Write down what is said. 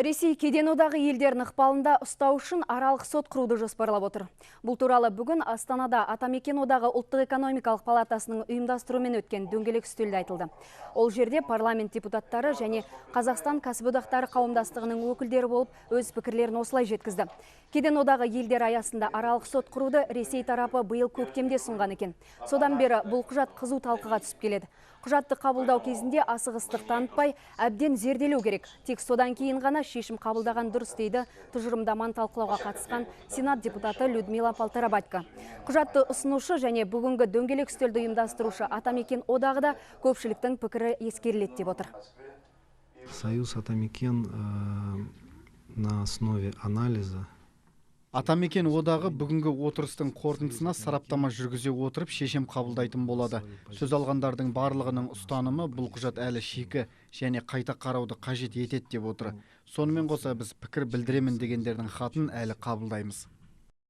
Ресей Кеден одағы елдерін ықпалында ұстау үшін аралық сот құруды жоспарлап отыр. Бұл туралы бүгін Астанада Атамекен одағы ұлттық экономикалық палатасының ұйымдастыруымен өткен дөңгелек үстелде айтылды. Ол жерде парламент депутаттары және Қазақстан кәсіподақтары қауымдастығының өкілдері болып, өз пікірлерін осылай жеткізді. Кеден одағы елдері аясында аралық сот құруды Ресей тарапы биыл көктемде ұсынған екен. Содан бері бұл құжат қызу талқыға түсіп келеді. Құжатты қабылдау кезінде асығыстық танытпай, әбден зерделеу керек. Тек содан кейін ғана шешім қабылдаған дұрыс, дейді тұжырымдаманы талқылауға қатысқан Сенат депутаты Людмила Полторабатько. Құжатты ұсынушы және бүгінгі дөңгелек үстелді ұйымдастырушы Атамекен одағы да көпшіліктің пікірі ескеріледі деп отыр. Союз Атамекен на основе анализа. Атамекен одағы бүгінгі отырыстың қорытындысына сараптама жүргізе отырып, шешім қабылдайтын болады. Сөз алғандардың барлығының ұстанымы бұл құжат әлі шикі және қайта қарауды қажет етеді деп отыр. Сонымен қоса, біз пікір білдіремін дегендердің хатын әлі қабылдаймыз.